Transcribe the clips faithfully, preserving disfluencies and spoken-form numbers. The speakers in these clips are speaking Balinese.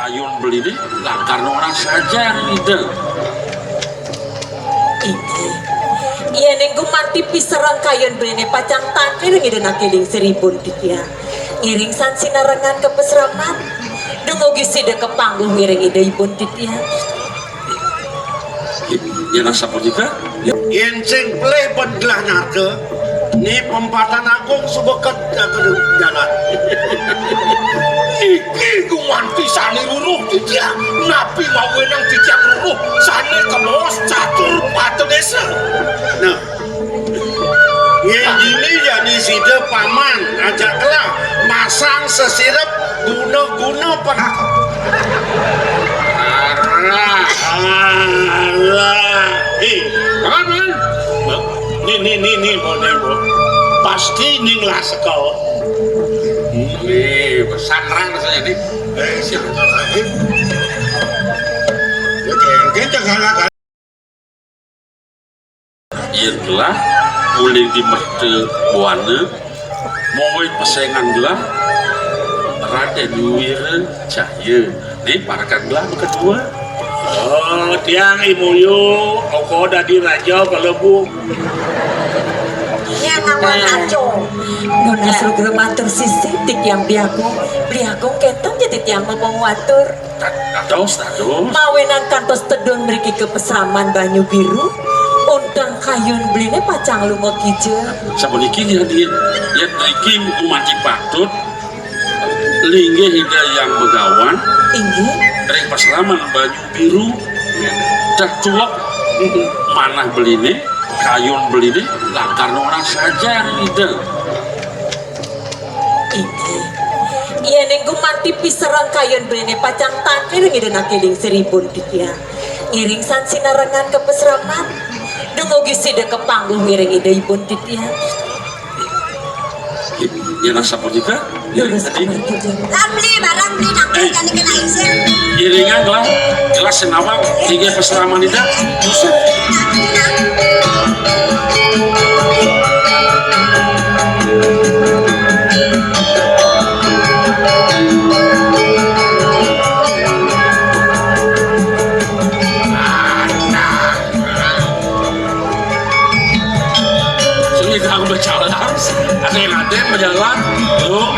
Kayun beliné lakar ora sajar Ida. Inggih. Yéning gumanti pisereng kayun beliné pacang tangkil ngidunake ing siribun titiang. Ngiring san sinarengan ka pasraman. Dumugi sida kapangguh ngiring Ida Ibun titiang. Yén asapunika, yén sing pelih ben gelah nyarga, ni pempatan agung suba ket jaga jalan. Iki gumanti sane ruruh titiang, napi mawenang titiang ruruh sane kemaos catur patedesa. Nah, Yén dini jani sida paman ajak gelah masang sesirep guna-guna pen-, arah, arah. Eh, paman, paman. Ni, ni, ni, ni, mau, ni, mau. Pasti ning lah seka. Ni, pesantren rasanya ni. Eh, siap. Eh. Oke, oke, jangan. Yén gelah uling di merta buana, mawit pesengan gelah Raden Wira Jaya. Né parekan gelah kedua. Oh, tiang imuyu, oko dadi raja kalebu. Yang aman aco. Nunas lugra matur sisi, titiang Bli Agung. Bli Agung kénten ja titiang mamung watur. Dados, dados. Mawinan kantos tedun mriki ka pasraman Banyu Biru, unteng kayun beliné pacang lumakija. Sapuniki, yén, yén, yén mriki gumanti patut, linggih Ida Hyang Begawan. Inggih. Ring pasraman Banyu Biru, dah tuwek manah beliné, kayun beliné, lakar ora sajar Ida. Inggih. Yéning gumanti pisereng kayun beliné pacang tangkil ngidunake ing siribun titiang. Ngiring san sinarengan ka pasraman. Dumugi sida kapangguh ngiring Ida Ibun titiang. Yén asapunika, lurus tadi. Lamli barang beli nangkil. Eh. Jani kena isin. Iringan lah, gelas sing nawang, inggih pasraman Ida. Buset. Sing idang bejalan, ada yang ada yang bejalan, tuh.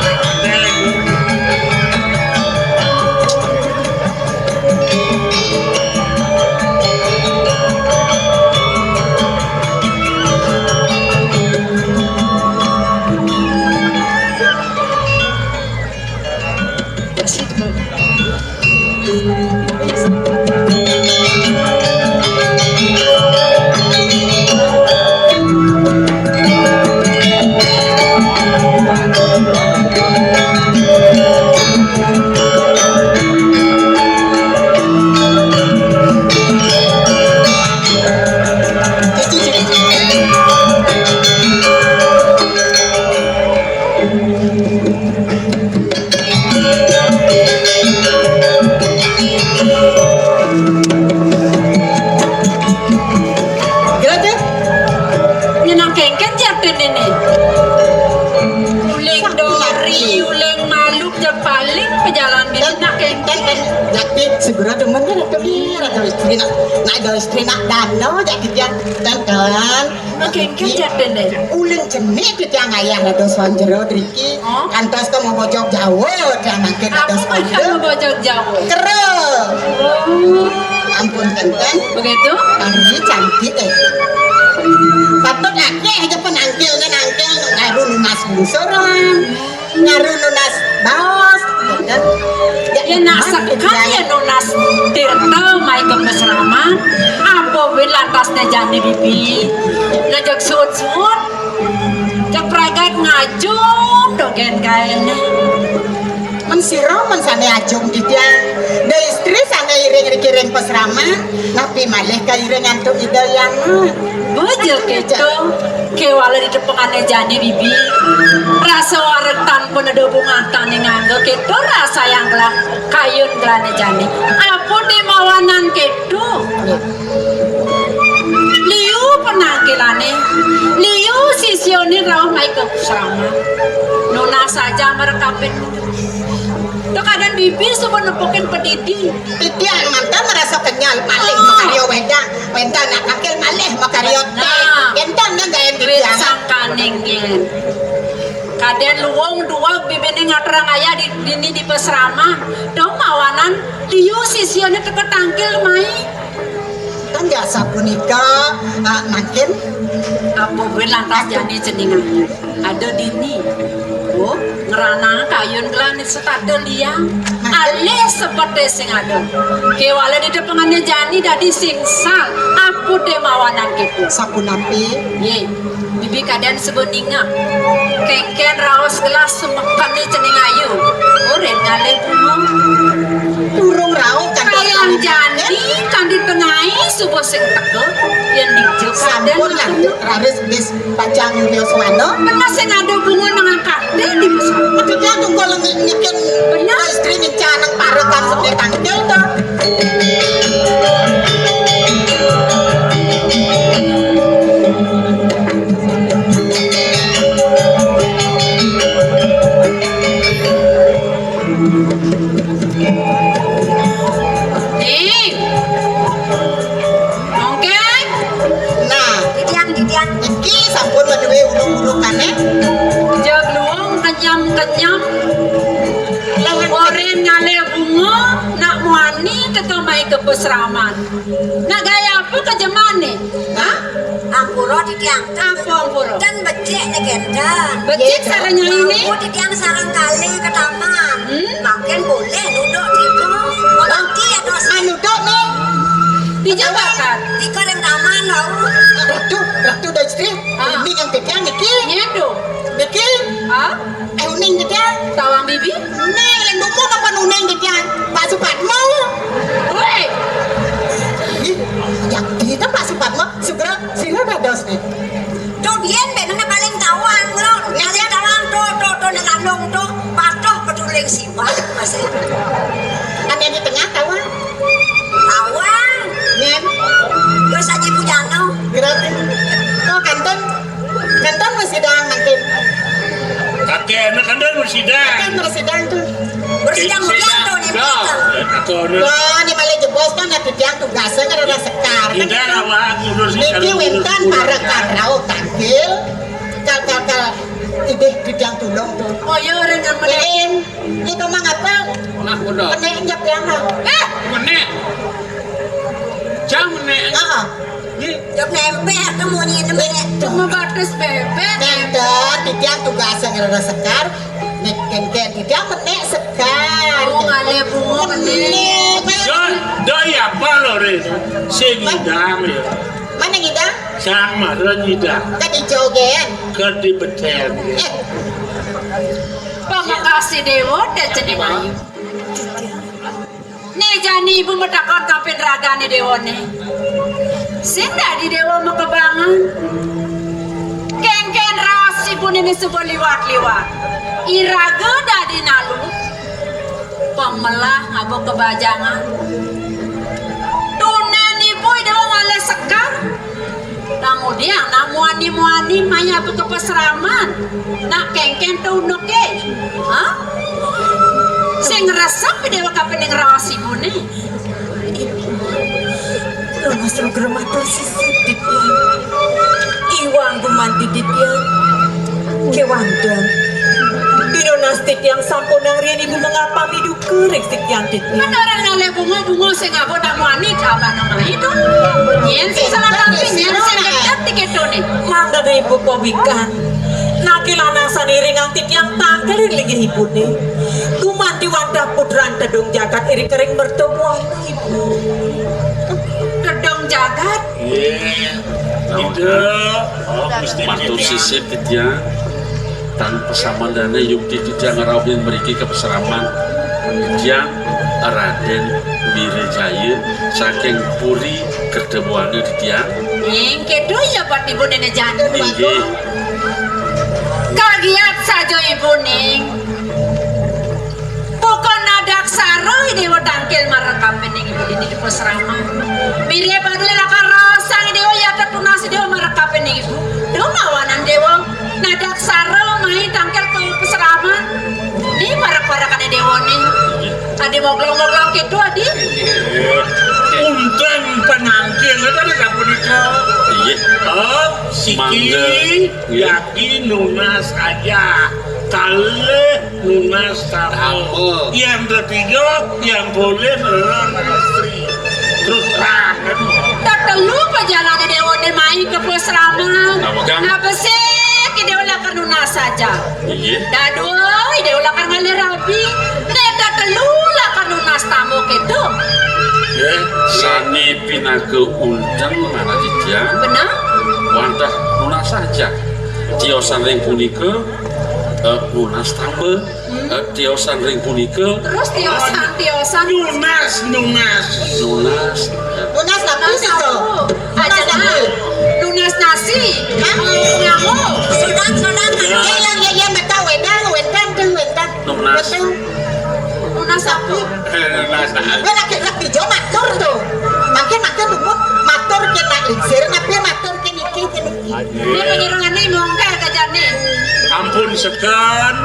Graja, nyenang kéngkén jatine né. Uling dori, uling maluk, ja paling pejalan bini nak kéngkén. Jati segera demen kan, Ratu Lir, Ratu Istri nak, nak ada istri nak dana, jati dia, dan, dan. Oke, oke, jatine. Uling cenik titiang ayah dados wan jero driki. Oh. Kantos ka mabojog Jawa, titiang mangkin dados wan jero. Apa maksud mabojog Jawa? Kero. Oh. Ampun, kénten. Begitu? Ari cantik, eh. Patut akeh aja penangkil, ngenangkil, ngaru nunas bungsuran. Ngaru nunas baos, gitu. Ya, nak sekali ya nunas tirta mai ka pasraman, apa win lantas né jani bibi. Nah, jeg suud-suud, jeg pragat ngajum dogén kaéné. Men sira men sané ajum titiang, da istri sané iring riki ring pasraman, napi malih kairing antuk Ida Hyang. Bojo kéto, kéwala di tepengané jani bibi. Rasa wareg tanpa neda bungah tané nganggo kéto rasa yang gelah kayun gelané jani. Apa dé mawanan kéto? Liu penangkilané, liu Sisiané rauh mai ka pasraman. Nunas saja marekapan. Tekadan bibi suba nepukin padidi. Titiang manten ngrasa kenyel, malih makarya wédang, wédang nak tangkil malih makarya téh. Nah. Kénten nang gaén wit titiang. Sangkaning gén. Kadén luung dua bibiné ngaturang ayah di, dini di pasraman. Duh mawanan liu sisiané teka tangkil mai. Kan ya sapunika, ah, mangkin. Apa buin lantas jani cening ayu? Ada dini. Oh, ngranang kayun gelah ni setada liang. Mangkin. Alih seperti sing ada. Kéwala di depengannya jani dadi sing sal. Apa dé mawanan kéto? Sapunapi? Yé. Bibi kadén suba ningeh. Kénkén raos gelah semekén cening ayu. Orén ngalih bunga. Durung rauh kan. Kayang jani kan di tengahé suba sing teka. Yén dija kadén. Sampun lah, raris bis pacang yoswana. Bener sing ada bunga nang angkaté di besar. Maksudnya tunggu lagi nyekin. Bener. Istri ngencanang parekan seperti tangkil to. Ih. Oke. Nah, titiang, titiang. Iki sampun madué uluk-ulukané. Jagluung kenyam-kenyam. Orén ngalih bunga, nak muani teka mai ka pasraman. Nak gaya apa ka jemané? Hah? Ampura titiang. Apa ampura? Ten becik né kénten. Becik sareng nyainé? Aku titiang sareng kalih ka taman. Hmm? Mangkin boleh nuduk tiga. Mangkin ya dos. Anu duk né. Dija bakat. Tiga ring taman lho. Ratu, Ratu Destri. Ah. Ini yang titiang niki. Nyén to? Niki. Ah? Eh, uning titiang. Tawang bibi? Ning, lén dumun apa nuning titiang? Pak Supatmo. Woi. Ih, yang kita Pak Supatmo, segera sila dados nih. Tuh, biyen mbek nene paling tawang, lho. Paling tawang, tuh, tuh, tuh, ning kandung, tuh. Patuh petuling siwat, masih. Kan yang di tengah tawang. Tawang. Nyen. Yo saji pujana. Gratis. Oh, kantun. Kantun wis sidang mangkin. Kakek anak kantun wis sidang. Kan wis sidang tuh. Wis sidang hujan tuh nih. Nah, kantun. Wah, ini malah jebos kan ya titiang tugasnya kan ada sekar. Kan tidak itu. Awak ngurus niki wénten parekan rauh tangkil. Kal, kal, kal. Idih titiang tulung tuh. Oh, ya orang yang lain. Itu mah ngapa? Nah, udah. Menek jep yang mah. Eh, menek. Jang menek. Heeh. Jep nempel tuh munyi itu menek. Cuma batas bebek. Nenten, titiang tugasnya ngerada sekar. Nek kénkén titiang menek sekar. Oh, ngalih bunga menek. Menek. Do, do iya apa lho, Rin? Sing ngidang ya. Mana ngidang? Sang mara ngidang. Ka di jogén. Ka di bedén. Eh. Pamakasih déwa, dadi cening ayu. Né jani ibu matakon kapin ragané déwané. Sing dadi déwa makebangan. Kénkén raos ibuné né suba liwat-liwat. Iraga dadi nalu. Pamelah ngaba kebajangan. Tunén ibu déwa ngalih sekar. Nang udiang, nak muani-muani maya apa ka pasraman. Nak kénkén to unduké. Hah? Sing ngresep déwa kapining raos ibuné. Ibu. Lemas rugra matur sisip titiang. Iwang gumanti titiang. Kéwanten. Pinunas titiang sampun nang riin ibu mengapami duka ring titiang titiang. Mataran ngalih bunga-bunga sing abot nak muani abana mai to. Nyén sing salah tampi, nyén sing gedeg ti kétoné. Mangda ibu pawikan. Naké lanang sané iringang titiang tangkil ring linggih ibuné. Gumanti wantah putran tedung jagat iri kering mertobuan ibu. Tedung jagat? Iya. Ida. Oh, Gusti matur sisip titiang. Tan pasamandané yukti titiang ngrauhin mriki ka pasraman. Titiang Radén Wirijaya saking Puri Kertabuana titiang. Ning, kéto ya pat ibu néné jani. Inggih. Kagiat saja ibu ning. Pokon adak saruh déwa tangkil marang kapining ibu dini di pasraman. Mirip adu lakar raosang déwa ya Tunas Déwa marep kapining ibu. Duh mawanan Déwa. Nadaksara mai tangkil ka pasraman. Né marep-marepane Déwa né. Adi moglong-moglong kéto adi. Unten panangkil tadi sapunika. Inggih. Oh, siki. Mangga. Inggih. Jagi nunas aja. Kalih nunas tamba. Tamba. Yang ketiga, yang boleh adalah istri. Terus terang kan. Tetelu pajalané Déwa né mai ka pasraman. Napa, Kang? Abesik Déwa lakar nunas aja. Inggih. Dadua Déwa lakar ngalih rabi. Né tetelu lakar nunas tamba kéto. Nggih. Sané pinaka unten manah titiang. Bener. Wantah nunas aja. Tiosan ring punika, eh, nunas tamba. Eh, tiosan ring punika. Terus tiosan, tiosan. Nunas, nunas. Nunas. Nunas sapu. Nunas sapu. Aja nunas. Nunas nasi. Hah? Ngamuk. Sudah, sudah. Ya, ya, ya, ya, betul, wénten, wénten, tuh, wénten. Nunas. Betul. Nunas sapu. Eh, nunas. Wéh, laki, laki jo matur tuh. Makin, makin ribut, matur kena lingsir, tapi matur kena iki, kena iki. Ini penyerahan nih, mongkak aja nih. Ampun sekan.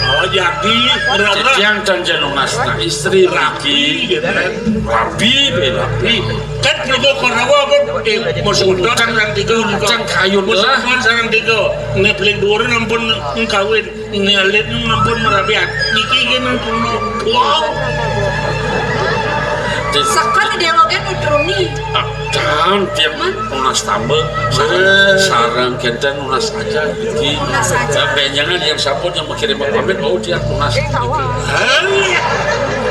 Oh, jadi, rara. Yang dan jeneng nasna istri rapi, gitu kan. Rapi, beda. Rapi. Kan perlu Korawa, kan, eh, masuk utang sareng tiga, sareng tiga. Masuk utang sareng tiga. Ini paling dua ampun kawin. Ini alit ini ampun merabiat. Niki gini ampun. Wow. Sekan Déwa kan nutruni. Ah, jangan tiap nunas tamba. Sareng, sareng kénten nunas aja. Iki. Nunas aja. Ya, benjangan yang sampun yang mengirim pamit, oh, dia nunas. Hah?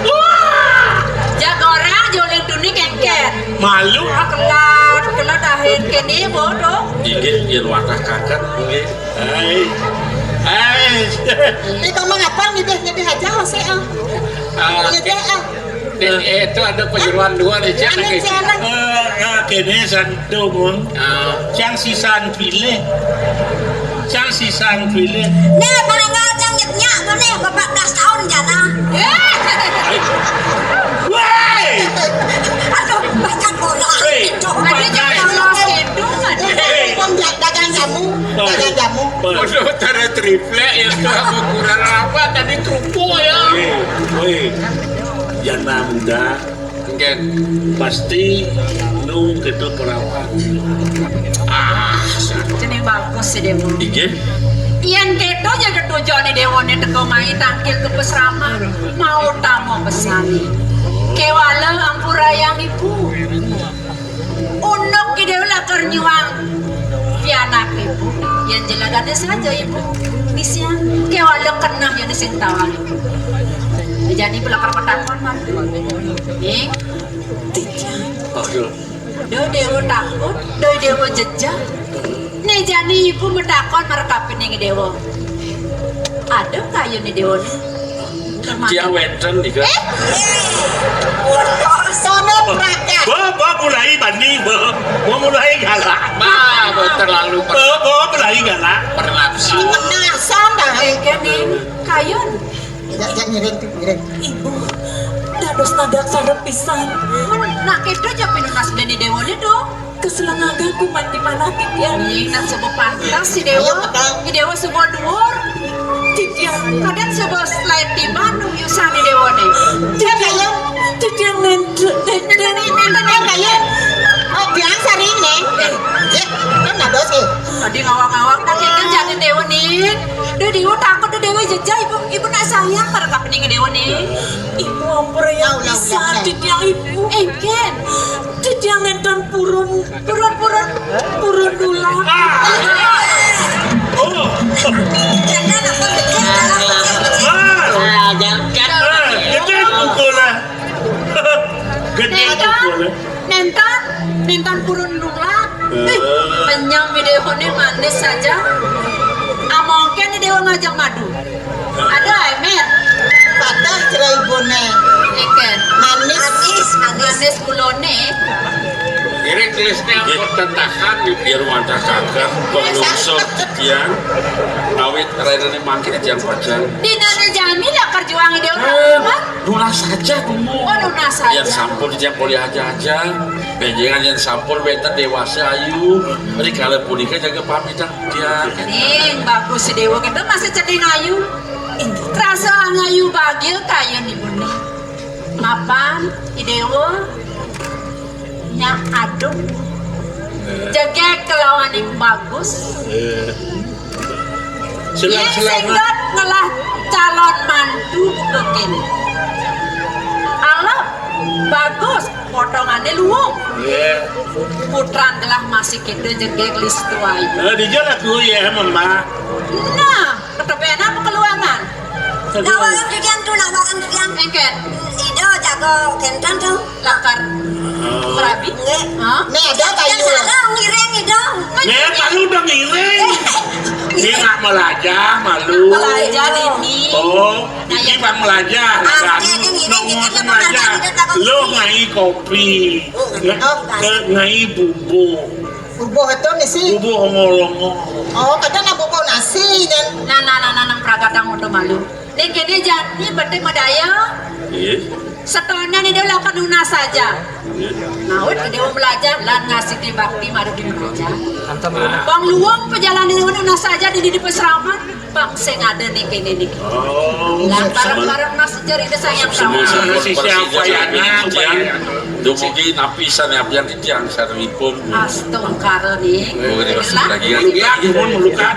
Wah. Jaga orang, joling tuni kengket. Malu. Ah, kelat, kelat akhir kéné bodoh. Inggih, yén wantah kakak, inggih. Hai. Hai. Ini kamu ngapa ngidih-ngidih aja, José, ah? Ah, ngidih, ah. Eh, eh, itu ada penyeruan dua nih, Cak, lagi. Anu, Cak, anu. Eh, eh, kéné santu, Bun. Ah. Cang sisan pilih. Cang sisan pilih. Nih, paling nggak cang nyetnya, mana? Bapak belas tahun jana. Hai. Woi. Aduh, baca bola. Hei. Itu. Ada jam dua belas gitu, ada. Hei. Dagang jamu, dagang jamu. Waduh, ada triplek ya, tuh, aku kurang apa tadi kerupuk ya. Woi, woi. Jana muda. Nggih. Pasti nu kéto perawan. Ah, jeneng bagus sih, Déwa. Inggih. Yén kéto ja ketujuané Déwané teka mai tangkil ka pasraman, mau tama pesané. Kéwala ampurayang ibu. Unduk Ki Déwa lakar nyuang pianak ibu. Yén jelagané saja ibu. Misian kéwala kenah yén sing tawang ibu. Jani ibu lakar matakon, Mas. Ning. Aduh. Duh Déwa takut, duh Déwa jejeh. Né jani ibu matakon marep kapining Déwa. Ada kayuné Déwa né. Tiang wénten nika. Eh? Sono prakat. Ba, ba mulai bani, ba. Ba mulai galak. Ba, ba terlalu per- Ba, ba mulai galak. Bernafsu. Menasan dah. Engké ning kayun. Ya, ya, ngiring, ngiring. Ibu, dados nadaksara pisan. Nah, kéto ja pinunas dadi déwané, Dong. Keselengaga kuman di mana titiang. Ih, nah, suba pantes si Déwa. Ayo, Kakang. Si Déwa suba dhuwur. Titiang. Kadang suba slide di Bandung, yusan di Déwané. Titiang, titiang nénten, nénten. Nénten, nénten, nénten. Oh, bilang sariné. Eh, ya, kan dados, eh. Adi ngawak-ngawak, nah, kita jadi Déwa, nih. Duh, Déwa takut, duh, Déwa jejeh, Ibu, Ibu nak sayang, pada kapening Déwa, nih. Ibu ampura ya, Allah, bisa, Allah. Titiang Ibu. Eh, Ken. Titiang nénten purun, purun, purun, purun dulak. Ah. Oh. Ah, jangan. Ah, gedé pukulé. Gedé pukulé. Nénten, nénten, nénten purun dulak. Eh. Ih, penyam di Déwané manis saja. Amongkén di Déwa ngajak madu. Ada, Emet. Patah cerai ibuné. Ikan. Manis. Manis, manis. Manis gulané. Iring tulisnya. Nggih. Kok tentakan gitu. Biar wantah kakak, pengelungsur titiang. Ngawit rainané mangkin titiang pacang. Dinané jami lah perjuangan dia orang. Eh, rumah. Nunas Saja dulu. Oh, nunas saja. Yang sampun yang boleh aja-aja. Benjengan yang sampun wénten déwasa ayu. Rikala punika jaga pamitan titiang. Ning bagus Déwa kita masih cening ayu. Inggih, terasa ayu bagil kayun ibuné. Mapan, Idéwa, Nyak Adung. Jegég kelawan Ning bagus. Yén sing dot ngelah calon mantu buka kéné. Alep, bagus, potongané luung. Putran gelah masih kéto jegég listu ayu. Eh, dija laku ya, Mama. Nah, ketepena apa keluangan? Nawarang titiang tu, nawarang titiang. Éngkén. Ida jaga kénten tu. Lakar. Prabi? Nggih. Hah? Nih ada kayu. Sareng ngiring Ida. Nih malu dong ngiring. Ini nak melajah malu. Melajah ini. Oh, ini bang melajah. Nong melajah. Lo ngai kopi. Ngai bubuh. Bubuh itu misi. Bubuh ngolong. Oh, kadang nak bubuh nasi dan. Nah, nah, nah, nah, nah, pragatang untuk malu. Ning kéné jani penting madaya. Iya. Setonan Ida lakar nunas saja. Iya. Nah, wit Ida belajar lan ngasih bakti marang Ida belajar. Bang luang perjalanan Ida nunas saja di di peseraman. Bang sing ada ning kéné niki. Oh, lan bareng-bareng nunas sejar Ida sayang sama. Sisi apa ya? Dugi napi sané abdian titiang sarengipun. Astungkara nih. Mungkin masih lagi. Luka, pun luka.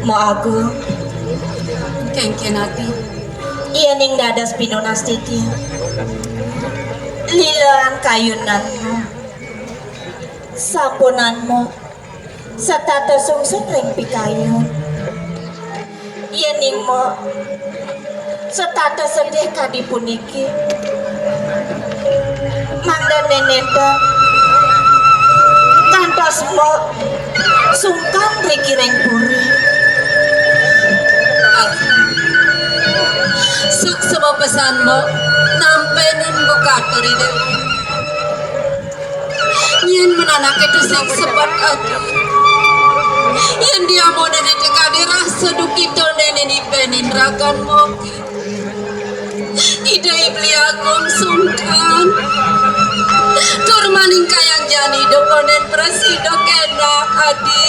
Mo Agung. Kéngkén ati. Yéning dados pinunas titiang. Lilaan kayunan mo. Sampunan mo. Setata sungsut ring pikayun. Yéning mo setata sedih kadi puniki, mangda nénénten kantos mo sungkan riki ring puri. Suksma pesan mo, nampénin buka turi Déwa. Yén menanaké tusing sebet ati. Yén diamoné kadi rasa dukita néné nipenin ragan moké. Ida I Beli Agung sungkan. Tur maning kayang jani deponen prasida kénak adi.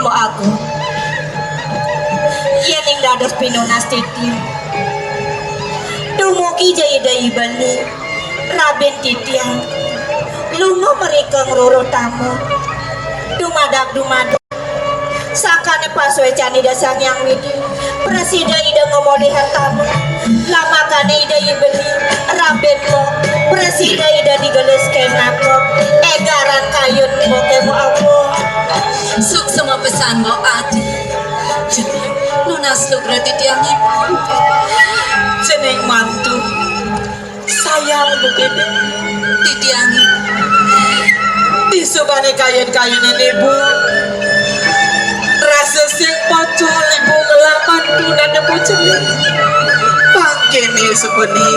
Mo Agung. Yéning dados pinunas titiang. Dumugi ja Ida I Beli. Rabin titiang lunga mrika ngruruh tama. Dumadak-dumadak sakané pasuécan Ida Sang Hyang Widhi, prasida Ida ngamolihang tama. Lamakané Ida I Beli, rabin mo, prasida Ida digelis kénak mo. Égaran kayun mo ké mo apa. Suksma pesan mo adi. Jeneng nunas lugra titiangipun. Jeneng mantu. Sayang begini. Titiang. Di subane kayen-kayen ini, Bu. Rasa sing pocol, Ibu, ngelaman tunan, Bu, cening. Pangkene sebeni.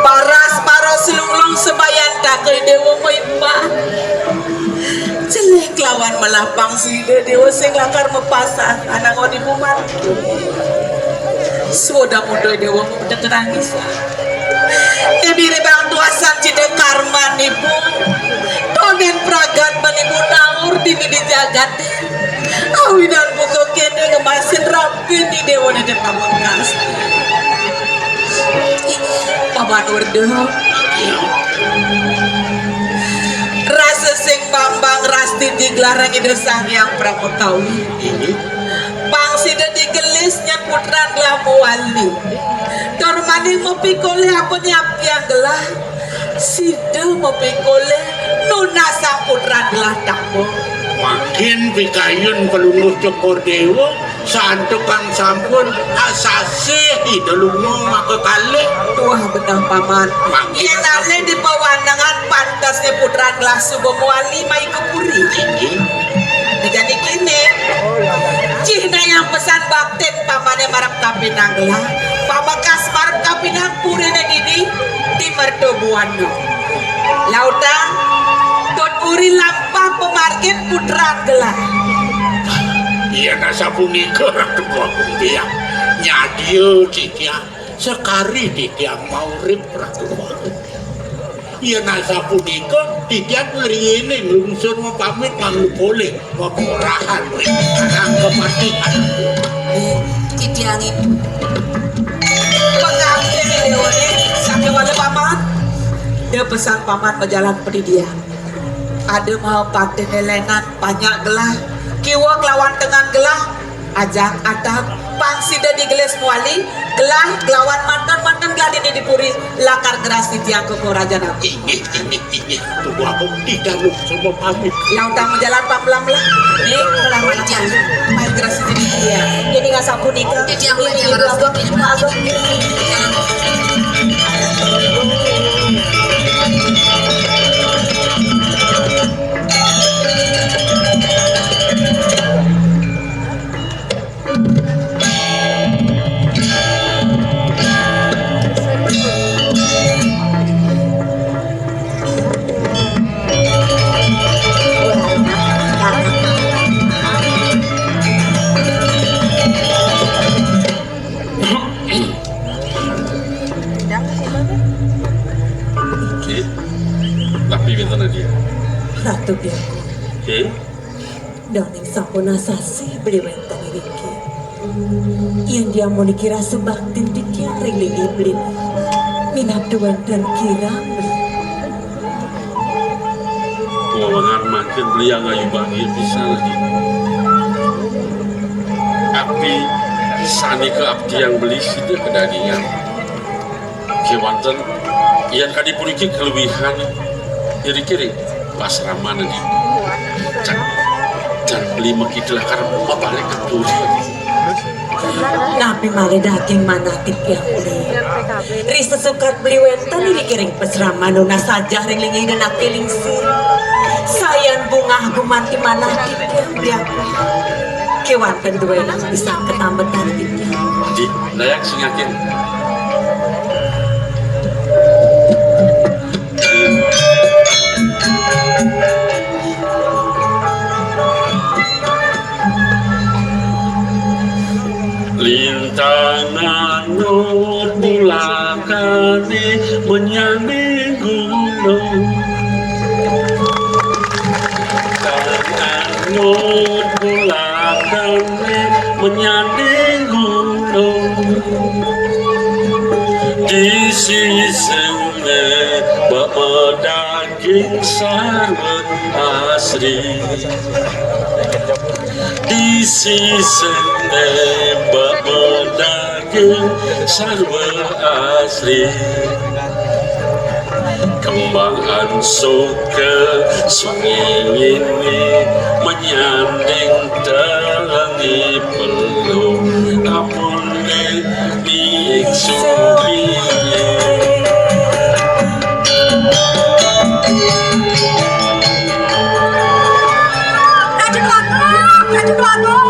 Paras-paras lunglung sebayan takel dewa maipa. Jelek lawan melapang sida dewa sing lakar mepasang anang odi buman. Suda muda dewa mepedek rangisan. Ibire bang tuasan cita karman ibu. Tonden pragat menibu naur di midi jagat. Awinan buka kene ngemasin rampin di dewa nede pamungkas. Paman Werda. Rasa sing mambang rasti diglarang Ida Sang Hyang Pramakawi. Pang sida digelis nyang putran Lampawali. Tur maning mapikolih apa nyapyang gelah. Sida mapikolih Nasa putran gelah tapa. Mangkin pikayun Palungguh Cokor Déwa, santukan sampun asasih Ida lunga maka kalih. Wah, beneh, Paman. Mangkin yén asasih alih di pawanengan, pantesné putran gelah suba mawali mai ka puri. Inggih. Dadi kéné, cihnayang pesan baktin pamané marep kapinang gelah, pamekas marep kapinang puriné dini, di Merta Buana. Lautang, Tut Uri lampah pamargin putran gelah. Yén asapunika, Ratu Agung, tiang nyadia titiang sakari titiang maurip, Ratu Agung. Yén asapunika, titiang ngriinin lungsur mapamit mangda polih. Peporahan ring Padang Kepatihan. Titiang ibu. Pangapti déwané sakéwala Paman. Da pesan Paman majalan padidian. Ada mahapatiné lénan panjak gelah, kiwa kelawan tengan gelah, ajak atap, pang sida digelis mawali, gelah kelawan manten-manten gelah dini di puri, lakar ngrastiti ka Raja Nabi. Inggih, inggih, inggih. Tuhu Agung, titiang lungsur mapamit. Lautang majalan pamlah-mlah. Nih, mlah-mlah. Jangan. Main keras itu dia. Ini nggak sapu nih, Kak. Titiang ini Raja Ibu Agung, Ibu Agung. Nggih. Napi wénten, Nadia? Ratu Biang. Nggih. Daning sampun asasih beli wénten iriki. Yén dia muniki rasa baktin titiang ring linggih beli. Minab wénten kirang beli. Wewengan mangkin beli angayubagia pisan, Adi. Abdi sané kaabdiang beli sida kadagingin. Kéwanten, yén kadi puniki kaluihan iriki ring pasraman, Adi. Jan, jan beli makita lakar mabalik ka puri, Adi. Napi malih daging manah titiang beli? Ri sesukat beli wénten iriki ring pasraman nunas sajah ring linggih Ida Naké Lingsir. Sayan bungah gumanti manah titiang beli. Kéwanten duéné bisa katambetan titiang. Di, dayang singakin. Lintang anut bulakané menyanding gunung. Lintang anut bulakané menyanding gunung. Di sisiné bak king sarwa asri. Di sisiné bak medaging sarwa asri. Kembang ansuka sungai ini menyanding telangi pelung. Amun Ning Sumini. Ratu Agung, Ratu Agung.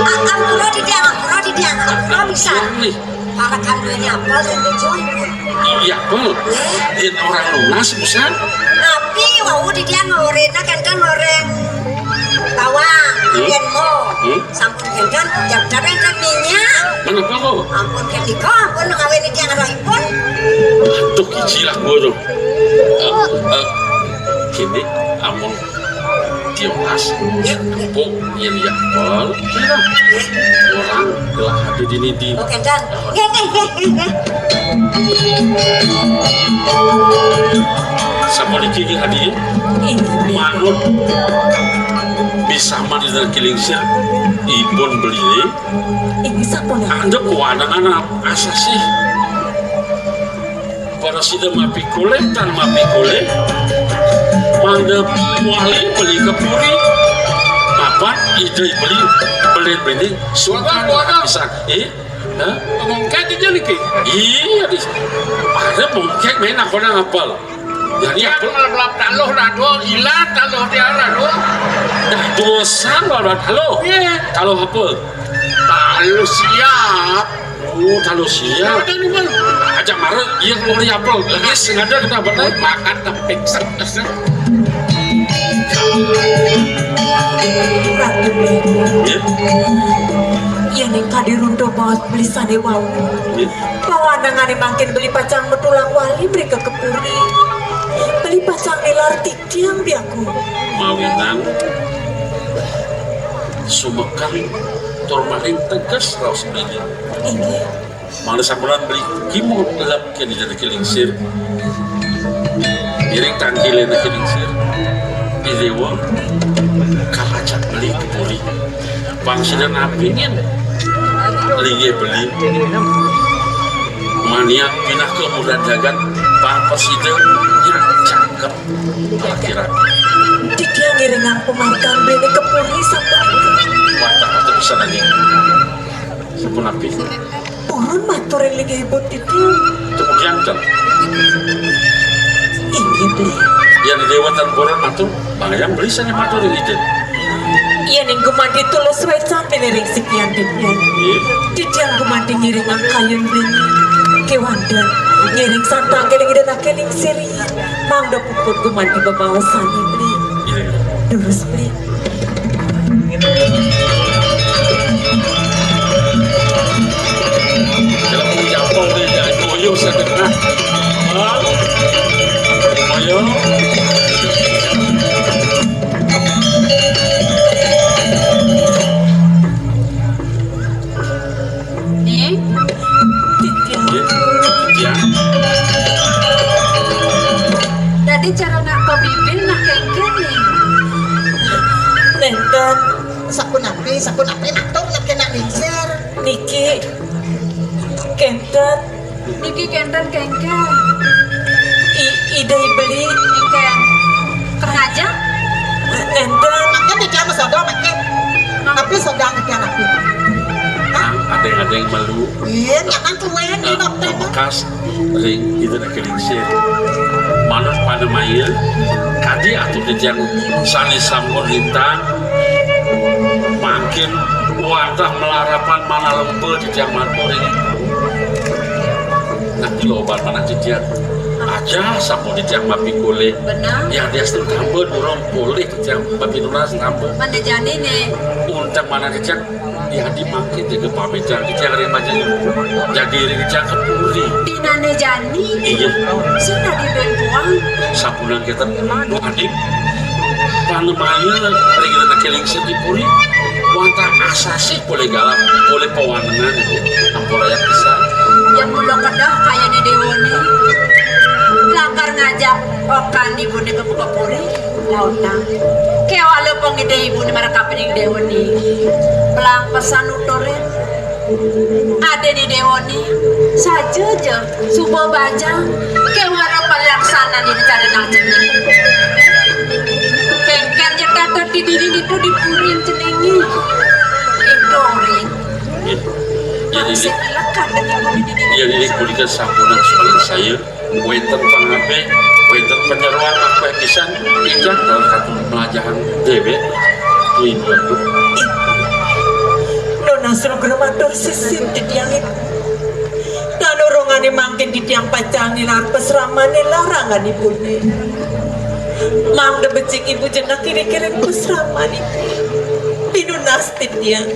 A-, ampura titiang, ampura titiang, ampura pisan. Parekan duéné apel, duéné joy. Iya, apel. Nggih. Yén orang nunas, pisan. Napi wau titiang ngoréna kénten ngoréng bawang, hmm? Yén mo. Hmm? Sampun kénten, jam-jam kénten minyak. Menapa kok? Ampun, kénika, ampun, ngawini tiang rohipun. Aduh, kicilah gua tuh. Eh, eh, gini, ampun, tiwas, empuk, nyeliak pol, kira. Orang gelah ada di nidi. Oh, kénten. Nggih, nggih, nggih, nggih, nggih. Sapuniki nggih, Adi? Nggih. Manut bisaman Ida Naké Lingsir, ipun beliné. Inggih sapuniki. Ada kawanangan asasih. Prasida mapikolih, tan mapikolih, mangda wali beli ka puri. Mapan Ida beli, beli bini suka. Waduh, waduh. Pisan. Eh? Hah? Mongkek aja niki. Iya, di. Ada mongkek main aku nang apal. Jadi apa? Melap taluh dado, ilat taluh dia dado. Dah dosa lawan taluh. Iya. Taluh apa? Taluh siap. Oh, taluh siap. Ada nih, Bang. Aja marah, iya kalau di apel. Lagi sengaja kita apa nih? Makan tapi stres. Ratu Beli. Iya. Iya ning kadi runtuh maos beli sane wau. Iya. Pawanengane mangkin beli pacang metulang wali mrika ka puri. Beli pacang nilar titiang biaku. Mawinan sumekang tur maring teges raos beli. Inggih. Mangda sampunang beli kimu lelep kene dadi lingsir. Iring tangkile niki lingsir. Idewa kalacak beli puri. Pang sida napingin linggih beli. Maniak pinaka murad jagat pang prasida yang cakep. Kira-kira. Titiang ngiringang pamargan beli ka puri sapunika. Wah, tak patut bisa nanging. Sapunapi? Purun matur ring linggih ibu titiang. Kemudian, Cen. Inggih, Beli. Yang di Dewa tan purun matur, bangayang beli sane matur ring Ida. Yen ing gumanti tulus wecan dene ring sikian titiang. Iya. Titiang gumanti ngiring angkayun Beli. Kewanten, ngiring santang keling ida nake ling siri. Mangda puput gumanti bebaosane Beli. Iya. Durus Beli. Dalam punya apa udah ya, tuyul setengah. Hah? Ayo. Ning. Iya. Dadi cara nak ko bibil nak kengken, Ning. Nenten. Sapunapi, sapunapi matur nak kena lingsir. Niki kenten. Niki kenten kengken. I, Ida Beli. Kengken. Kerajaan? Nenten. Makin dia jangan sodo, makin. Tapi sodo makin aku. Hah? Ada yang, ada yang malu. Iya, jangan tuan di dokter. Bekas ring Ida nak lingsir. Manut panemaya, kadi atur titiang sane sampun lintang, mangkin wantah malarapan manah lempa titiang matur ring Ibu. Nah, kula obat manah titiang. Aja sampun titiang mapikolih. Benar. Yang dia sedang tambah durung polih titiang mapinunas tambah. Mana jani ne? Untang manah titiang. Yadi mangkin jaga pamit jagi jang ring majeng. Jagi ring jang ka puri. Dinane jani. Iya. Sing dadi ben puang. Sapunan kita dua adik. Panemaya ring ida nake lingsir di puri. Wantah asasih polih galak, polih pawanengan. Ampun raya pisan. Yang mula kedah kayane dewone. Lakar ngajak okan ibune ka puri. Lautang. Kewala pangidih ibune marakapining dewa niki. Pelang pesan uturin. Adene dewa niki. Saja ja. Suba bajang. Kewala pelaksanaan dene cara nang cening. Kengken ja tata didiri ditu di purin ceningi. Iturin. Iya. Iya, Nini. Maksud lekat dengan didiri. Iya, Nini, punika sampunang sumangsaya. Wénten pangabih, wénten panyeroan, akéh pisan ingkang dados katumbas mlajahang déwék, Ibu. Nunas lugra matur sisin titiang Ibu. Tan urungané mangkin titiang pacang nilar pasramané larangan Ibuné. Mangda becik Ibu jenek iring-iring pasraman Ibu. Pinunas titiang.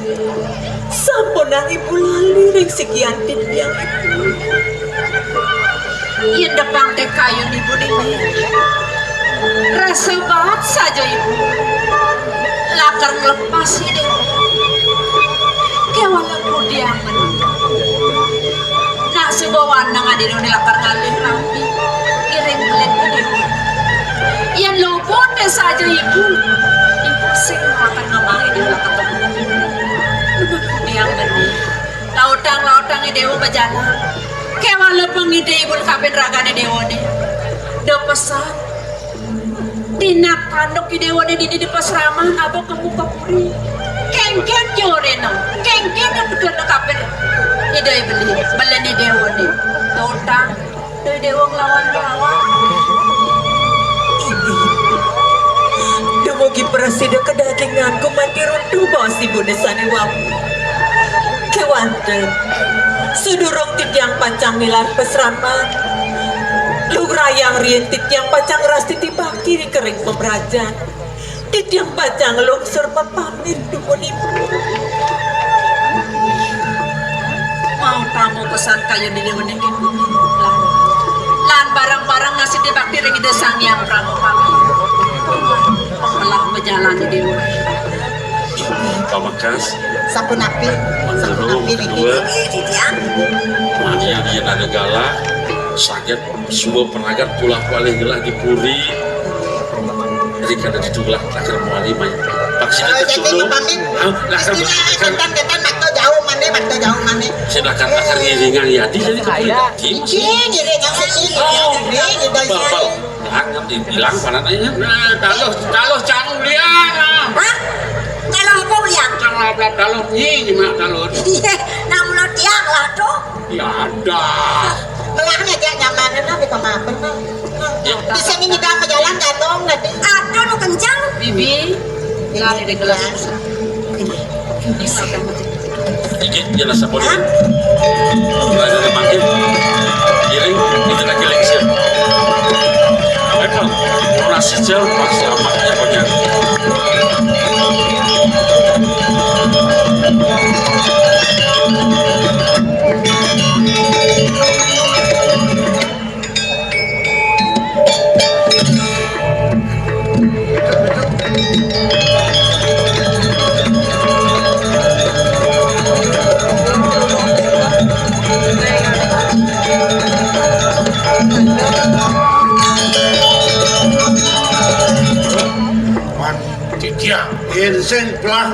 Sampunang Ibu lali ring sikian titiang Ibu. Yén depang té kayun Ibu dini, rasa baat saja Ibu. Lakar nglepas Ibu. Kéwala kudiangan. Nak suba waneng adéné lakar ngalih rabi. Iring kelin Ibu. Yén luput té saja Ibu. Ibu sing lakar ngamang Ibu lakar temu. Ibu kudiangan. Lautang-lautang Déwa bajalan. Kéwala pangidih ibu kapin ragané déwané. Da pesan. Tinak tanduk i déwané dini di pasraman, apa kemu ka puri. Kéngkén joréna, kéngkén da pedana kapin. Ida i beli, beli ni déwané. Tutang, da déwa nglawan-lawan. Dumugi prasida kadagingan gumanti runtuh baos ibuné sané wau. Kéwanten, sadurung titiang pacang nilar pasraman, lugrayang riin titiang pacang ngrastiti bakti ring pamrajan. Titiang pacang nglungsur mapamit dumun ibu. Mau kamu pesan kayun ini uning ibu. Lan bareng-bareng ngasih bakti ring Ida Sang Hyang Prabhu kami. Pelah bejalan di déwa. Pamekas. Sapunapi? Sapunapi niki? Mani yang dia ada galah, sakit, suba peragat pulah palih gelah di puri. Jadi kada ditulah lakar mawali mai. Paksa. Jadi mapamit. Lakar. Ketan-ketan makta jauh mana, makta jauh mana. Silakan lakar ngiringan ya, di jadi kepala. Ngiringan sini. Oh. Ngiringan sini. Bal, bal. Nah, ngerti bilang mana nanya. Nah, taluh, taluh cang ulian. Hah? Taluh apa ulian? Taluh apa, taluh nyi, nyi mak taluh. Iya, nah mula tiang lah tuh. Ya ada. Melahnya dia nyaman, nah, bisa makan, nah. Di sini kita ke jalan gantung tadi. Aduh, nu kencang. Bibi. Ini di gelas. Ini. Iki, jelas apa nih? Lagi dipanggil. Giling, itu lagi giling siap. Apa itu? Nasi cel, pas selamatnya punya. Titiang. Insing pelah.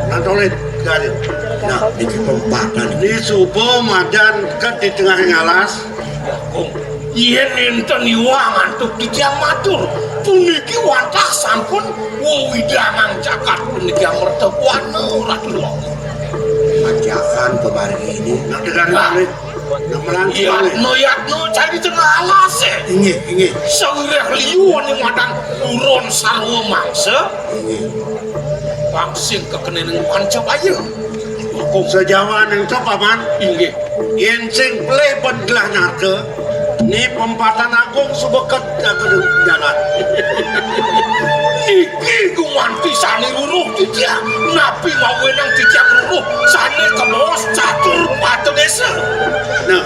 Nantolin. Garing. Nah, niki pempatan. Ni suba madan ket di tengah ngalas. Yén nénten iwang antuk titiang matur, puniki wantah sampun wewidangan jagat puniki amerta buana Ratu Déwa. Ajakan pamargi ini. Nak dengar. Nah, malih. Nak melangkung. Yatno, yatno, cari tengah alas, eh. Inggih, inggih. Sawiréh liu ané madan urun sarwa mangsa. Inggih. Pang sing kakenénang panca baya. Sajawaning to, Paman. Inggih. Yén sing pelih ban gelah narka, ni pempatan agung suba ket jaga jalan. Niki gumanti sané ruruh titiang, napi mawinan titiang ruruh sané kabaos catur pata désa. Nah.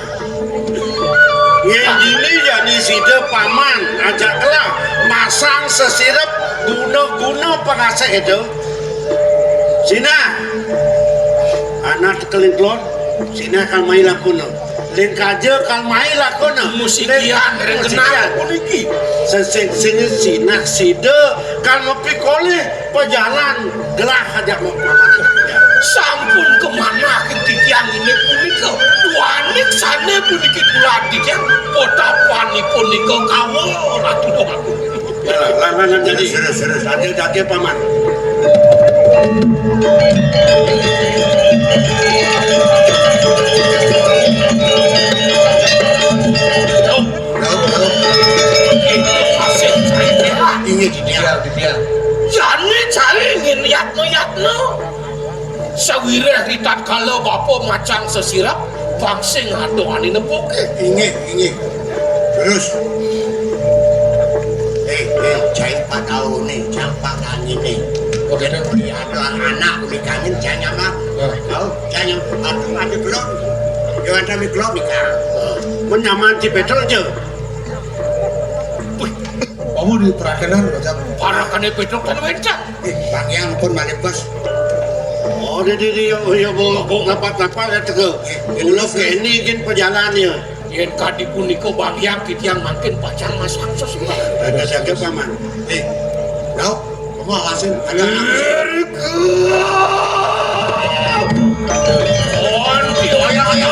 Yén dini jani sida Paman ajak gelah masang sesirep guna-guna pangasih itu. Sinah. Anak tekeling telon, sinah kal mai lakuna. Lén kaja kal mai lakuna. Musikian, lén ring musikian. Kenal puniki. Sesing-sing sinah sida kal mapikolih pajalan gelah ajak mau Paman. Sampun kamanah titiang inggih punika. Duaning sané puniki tulad titiang, potapanipun nika kawa, Ratu Déwa. Ya, lan, lan, lan, jadi. Terus, terus, terus. Ada, ada, Paman. Tahu, tahu. Inggih, titiang, titiang. Jani cai ngin yatno-yatno. Sawiréh ritatkala bapa macang sesirep, pang sing adohané nepuké. Inggih, inggih. Terus. Eh, eh, cai patauné, cai patanginé. Oké, dah. Ada anak mikangin, cai nyama. Ah. Tahu, cai nyama. Ada, ada belum? Yo, ada belum mikang. Menyaman di Petrol je. Wih, kamu di perakenan, macam. Parakané Petrol kan wencang. Eh, Bang Yang pun malih bos. Oh, dia, dia, dia, oh, iya, bu, bu, ngapa-ngapa, ya, tega. Ulah ke ini, gin perjalanan, ya. Yén kadi punika Bang Yang titiang mangkin pacang masang sesuai. Ada siapa, Paman? Eh, kau, kamu awasin, ada. Erga. Kon, iya, iya, iya.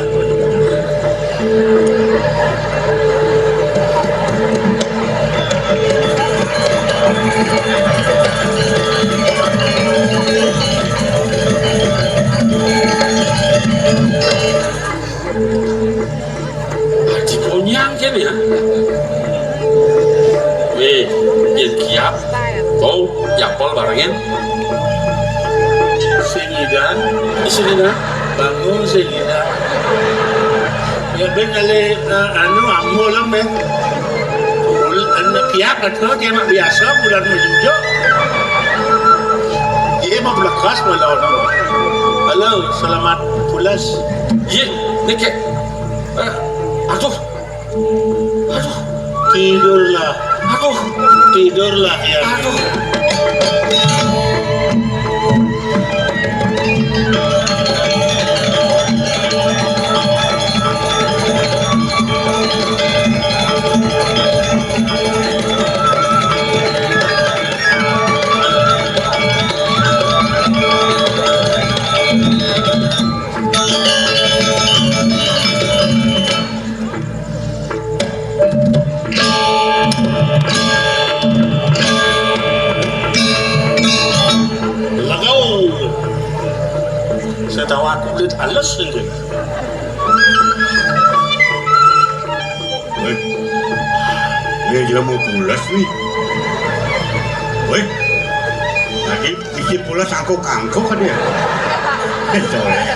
Aduh. Aji konyang kene ya. Weh, yen kiap, kau yapol barengin. Sing idan, sing idan, bangun sing idan. Ya ben ale, eh, anu ambo lah ben. Ul-, anu kiap atau dia mak biasa bulan menunjuk. Dia mau belekas malah orang. Halo, selamat pulas. Ye, ni kek. Eh, aduh. Aduh. Tidurlah. Aduh. Tidurlah ya. Aduh. Sing tau aku kulit halus sing. Wéh. Ini jelema pules nih. Wéh. Tadi bisi pules angkuk-angkuk kan ya. Soalnya.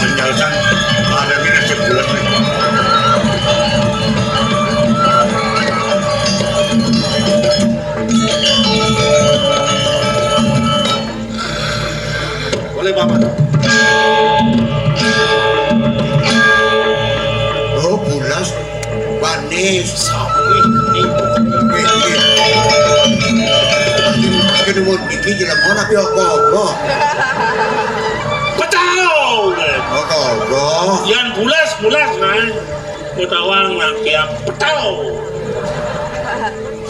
Menjauhkan ada minasnya bulat nih. Boleh, Bapak. Oh, pulas. Banis. Sawit nih. Kene mau niki jelema tapi apa-apa. Petau. Apa-apa. Yan pulas, pulas, nah. Petawang, nah, kayak petau.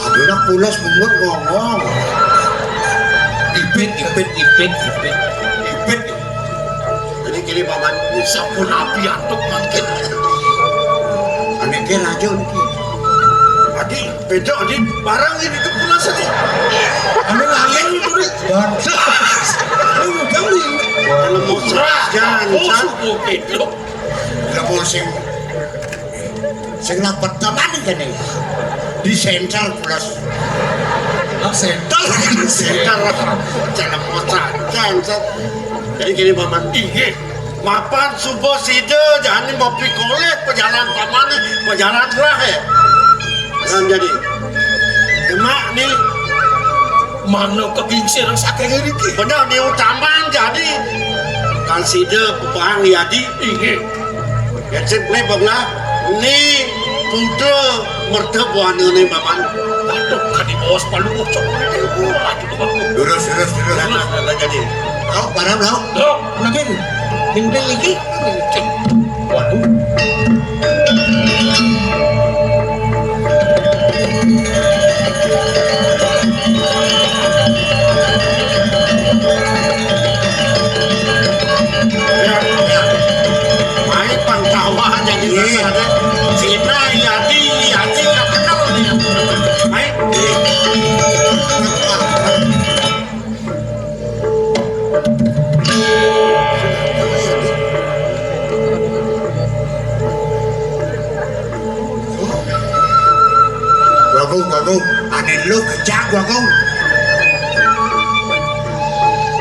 Aduh, nak pulas bungut ngomong. Ipit, ipit, ipit, ipit. Ipit. Jadi gini, Paman, sampun api antuk mangkin. Ane ke raja niki. Adi, beda, Adi, barang ini tuh pulas, Adi. Ane lain itu, Adi. Bantas. Ane udah nih. Kalau mau serah, jangan, oh, jangan. Suku gitu. Kalau mau sing Sing lapet teman kene. Di center plus. Ah, center. Center. Jangan kocak. Jangan. Jadi gini, Paman. Inggih. Mapan subuh sida jani mau pikolih pejalan pamane, pejalan gerah ya. Kan jadi. Demak ni. Mana kegingsir saking ngriki? Bener ni utaman jadi. Kan sida pepahang yadi. Inggih. Yén sing kuwi banglah ni putra merta buana ni Paman. Aduh, kadi bos palu ucok. Aduh, aduh. Lurus, lurus, lurus. Lah, lah, lah, jadi. Lauk, barang lauk. Lauk. Kenapa ini? Dinding iki. Waduh. Mai pang tawa jadi rasane. Cina, Yadi, Yadi, nggak kenal dia. Mai. Bagong, Bagong, ane lu kejak, Bagong.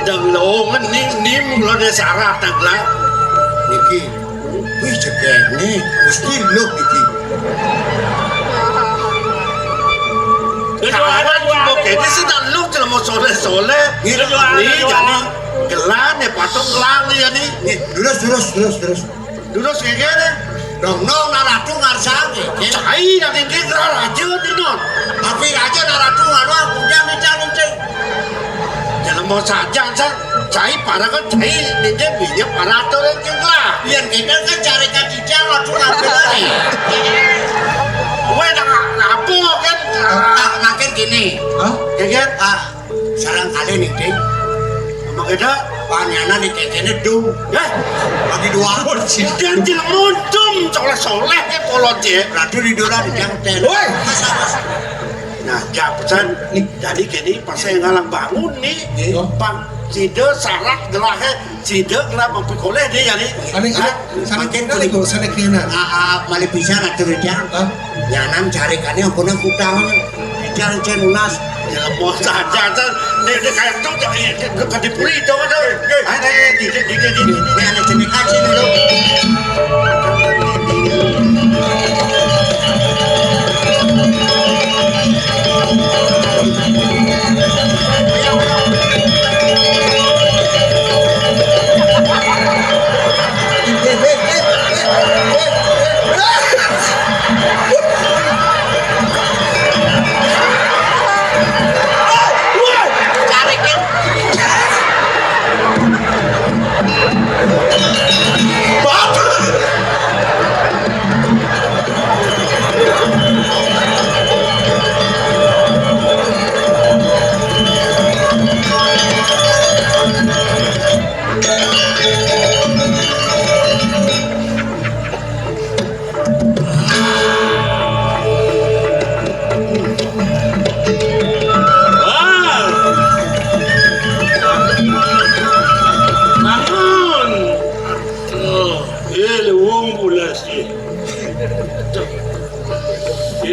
Dang lo ngene ni, ni mula de sarah tak lah. Niki, wih, cekek ni, mesti lu niki. Kawan juga kene sih, dan lu celemo soleh-soleh. Gitu, ni, jadi gelar ni, patung gelar ni, jadi. Ni, terus, terus, terus, terus. Terus kayak gini. Dong, dong, nak ratu ngarsane. Cai nak ini gelar raja ni, non. Tapi raja nak ratu ngaruh, hujan ni, jangan ni. Jangan mau saja, sa. Cai para kan cai, ni dia minyak para tu kan gelar. Yang kita kan cari kaki jalan, ratu ngarsane. Gue nak apa kan? Ah, makin gini. Hah? Ya kan? Ah, sarang kali nih, Ding. Sama kita, panyanan di kekene dum. Ya? Bagi dua. Dan tidak muntung, soleh-soleh ke kolot ya. Ratu di dora di janten. Woi. Nah, ya pesan. Nih, jadi gini, pas saya ngalang bangun nih, iya. Pang, sida sarah gelahe, sida gelah mempikoleh dia, ya nih. Ane, hah? Ane, saking kena nih, kok, saking kena. Ah, ah, malih bisa ratu di jang. Hah? Nyanan cari kane ampun kutang. Jangan cen lunas. Ya, mau saja, Tan. Dia, dia kayak tu, dia, dia, dia bukan dipuri, tu, tu. Eh, eh, dia, dia, dia, dia, dia, dia anak jenis kaji ni, tu.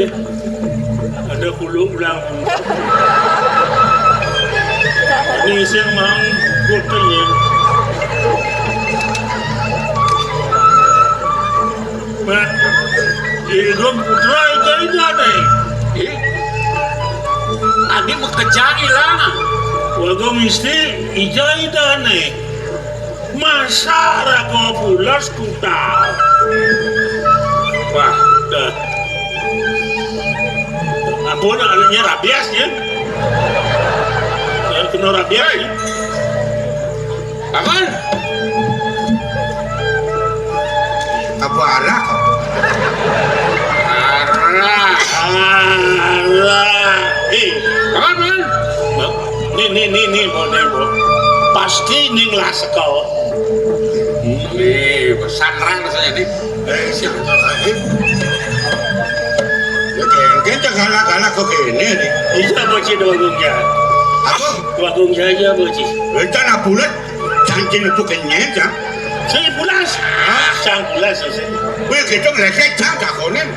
Ada kulung ulang. Ini sing mang kutanya. Mat, idon putra ija-ija nih. Ih, adi makejang ilang. Wago misti ija-ija nih. Masa raga pules kutal. Wah, dah. Ampun, anunya rabies ya. Yang kena rabies ya. Aman? Apa arah kau? Arah. Arah. Eh, aman, man? Nih, nih, nih, nih, mau, nih, mau. Pasti ning lah sekau. Nih, pesantren rasanya nih. Eh, siapa lagi? Ya, kayak kita galak-galak kok gini nih. Iya, bocil dua gungnya. Apa? Dua gungnya aja, bocil. Rencana bulat, janji itu kenyet ya. Saya pulas. Hah? Saya pulas, saya. Wih, kita ngelekek, jangan dakonin.